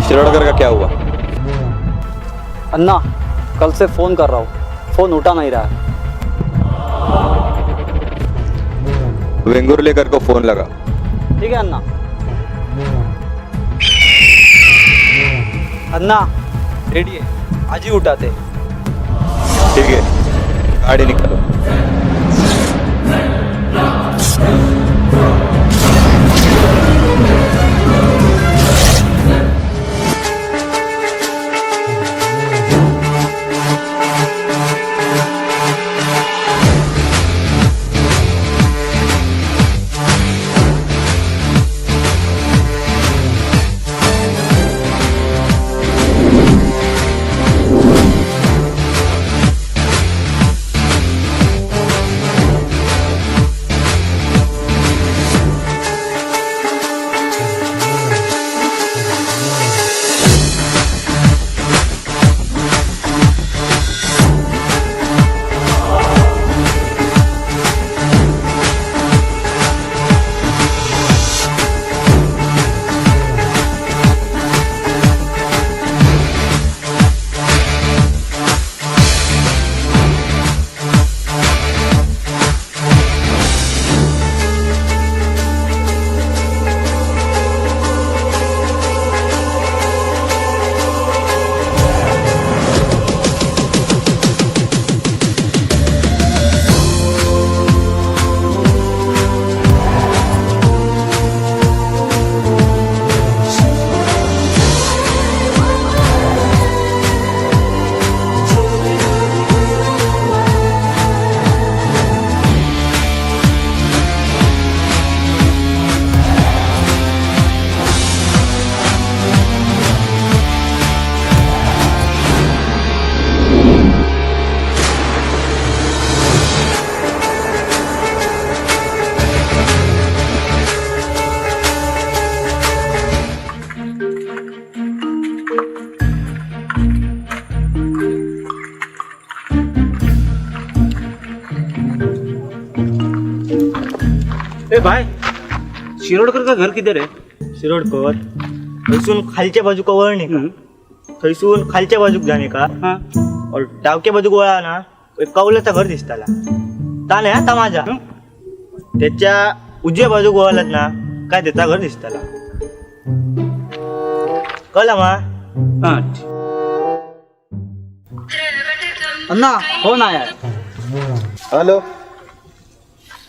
शिरोडकर का क्या हुआ? अन्ना, कल से फोन कर रहा हूँ, फोन उठा नहीं रहा है। वेंगुर्लेकर को फोन लगा। ठीक है अन्ना। अन्ना रेडी है, आज ही उठाते। ठीक है, गाड़ी निकालो। ए भाई, शिरोडकर का घर किधर है? शिरोडकर थंयसून खालच्या बाजूक वळणे का, थंयसून खालच्या बाजूक जाणे का, और डावक्या बाजूक वळा ना, एक कौलाचा घर दिसताला, ता नाही हा, ता माझा. त्याच्या उजव्या बाजूक वळलात ना काय त्याचा घर दिसताला, कळला मा? हाँ। अन्ना फोन आया है। हेलो,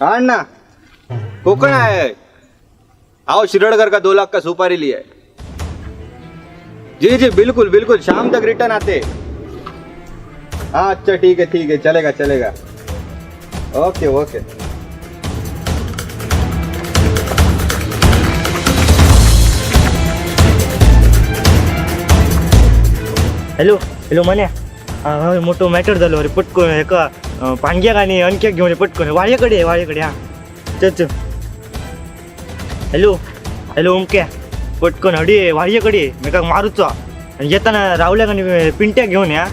हाँ अन्ना, कोकण आया है। आओ, शिरोडकर का 2 लाख का सुपारी लिया है। जी जी बिल्कुल बिल्कुल, शाम तक रिटर्न आते। हाँ अच्छा ठीक है ठीक है, चलेगा चलेगा, okay okay. Hello hello Manya, हा मोठो मॅटर झालो अरे. पटकन एका पांग्याक आणि अनक्याक घेऊन ये पटकन, वाळयेकडे ये, वाळयेकडे. हा चल चल. हॅलो हॅलो ओमक्या, पटकन हडी ये, वाळयेकडे ये, मेकाक मारूचो आणि येताना रावल्याक आणि पिंट्याक घेऊन या.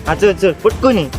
हा चल चल पटकन ये.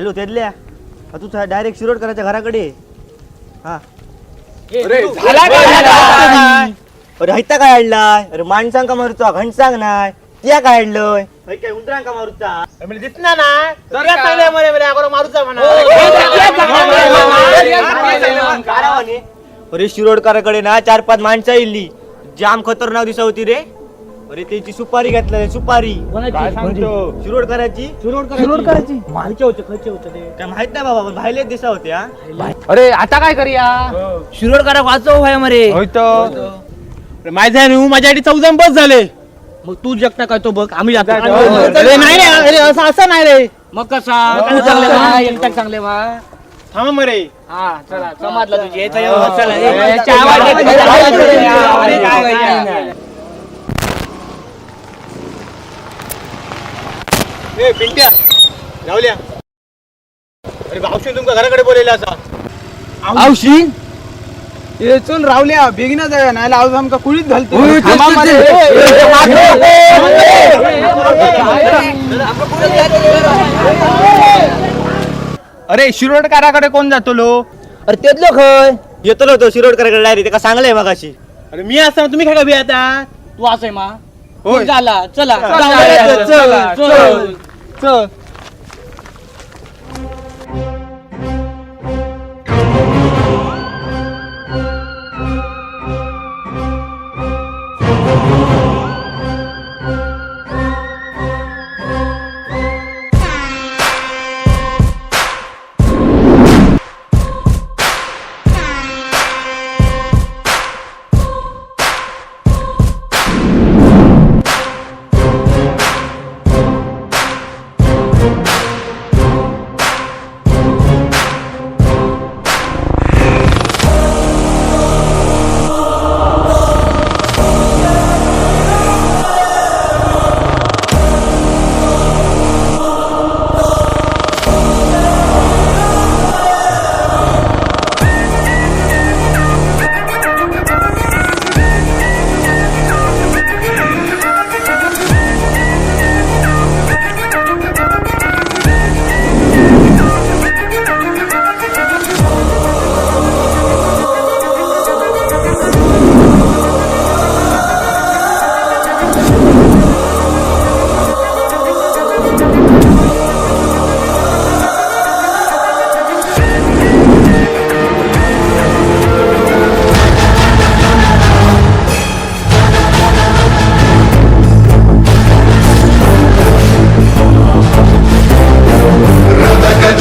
हॅलो तेदल्या, तू डायरेक्ट शिरोडकराच्या घराकडे ये. हा. अरे हैता काय आणलाय? अरे माणसांका मारूचा घनसांग नाही, त्या काय आणलंय? काय उंदरांका मारूचा? दिसणार ना मारूचा म्हणा. अरे शिरोडकराकडे ना 4-5 माणसं इल्ली, जाम खतरनाक दिसा होती रे. अरे त्याची सुपारी घेतला, सुपारी शिरोडकराची. शिरोडकराची होते होते ते काय माहित नाही बाबा, पण भायलेच दिसा होते. हा अरे आता काय करूया? शिरोडकराक वाचव भाई मरे. माझ्या माझ्यासाठी 14 बस झाले. मग तू जगता काय तो बघ, आम्ही जातो. अरे नाही रे, अरे असं असं नाही रे. मग कसा तू चांगले वा, एकटा चांगले वा. थांब मरे. हा चला, समाजला तुझी हे चला, चला, ए, ए, चहा वाटली. अरे, काय, काय, काय. ए पिंट्या, राहुल्या, अरे भावशी तुमच्या घराकडे बोललेला असा. आवशी ये चल रावल्या, बेगिना जाऊया, नाही आज आमका कुळीत घालते. अरे शिरोडकाराकडे कोण जातो लो? अरे तेच खय येतलो तो शिरोडकराकडे डायरेक्ट, त्याका सांगलंय मगाशी. अरे मी असताना तुम्ही काय का आता? तू असं मा होय. झाला, चला चला, चला, चल. चल.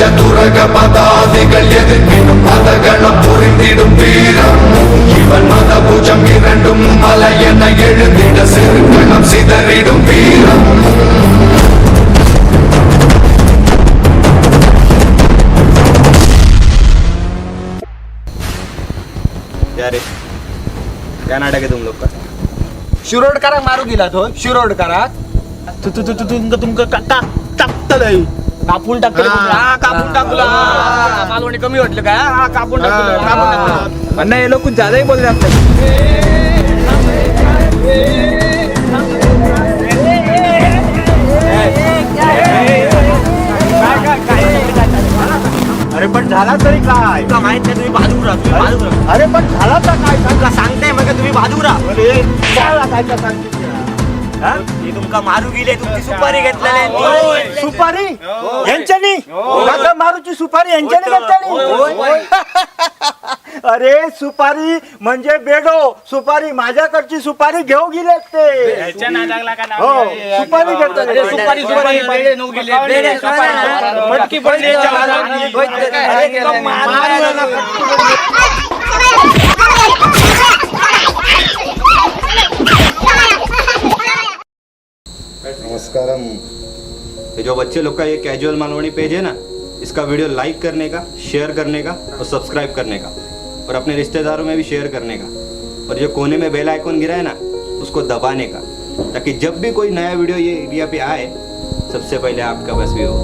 சதுரக பதாதிகள் எதிர்ப்பினும் மதகளம் புரிந்திடும் வீரம். இவன் மத பூஜம் இரண்டும் மலை என எழுந்திட சிறுகளம் சிதறிடும் வீரம். क्या रे, क्या नाटक है तुम लोग का? शिरोडकराक मारू गेला तो, शिरोडकराक. तू तू तू तुमका तुमका टाकतलंय. कापून टाकतले. हा, कापून टाकला. मालवणी कमी वाटलं काय? हा, कापून टाकलं, कापून टाकलं. अण्णा हे लोक कुछ ज्यादा ही बोल रहे हैं. अरे पण झाला तरी काय? तुला माहित नाही, तुम्ही बाजूक राहा, तुम्ही बाजूक राहा. अरे पण झाला तर काय? तुमका सांगताय मग तुम्ही बाजूक राहा. अरे झाला काय का सांगते? हा? हे तुमका मारू गेले, तुमची सुपारी घेतलेली. सुपारी यांच्यानी? आता मारूची सुपारी यांच्यानी घेतलेली? अरे सुपारी म्हणजे बेडो सुपारी, माझ्याकडची सुपारी घेऊ गेले ते. हो, सुपारी घेतलेली. सुपारी सुपारी बेडे नऊ गेले, बेडे, सुपारी. फटकी पडली याच्या हातात. अरे तुका मारू ना. नमस्कारम. ये जो बच्चे लोग का ये कैजुअल मालवणी पेज है ना, इसका वीडियो लाइक करने का, शेयर करने का और सब्सक्राइब करने का और अपने रिश्तेदारों में भी शेयर करने का और जो कोने में बेल आइकॉन गिरा है ना, उसको दबाने का, ताकि जब भी कोई नया वीडियो ये एरिया पे आए सबसे पहले आपका बस भी हो.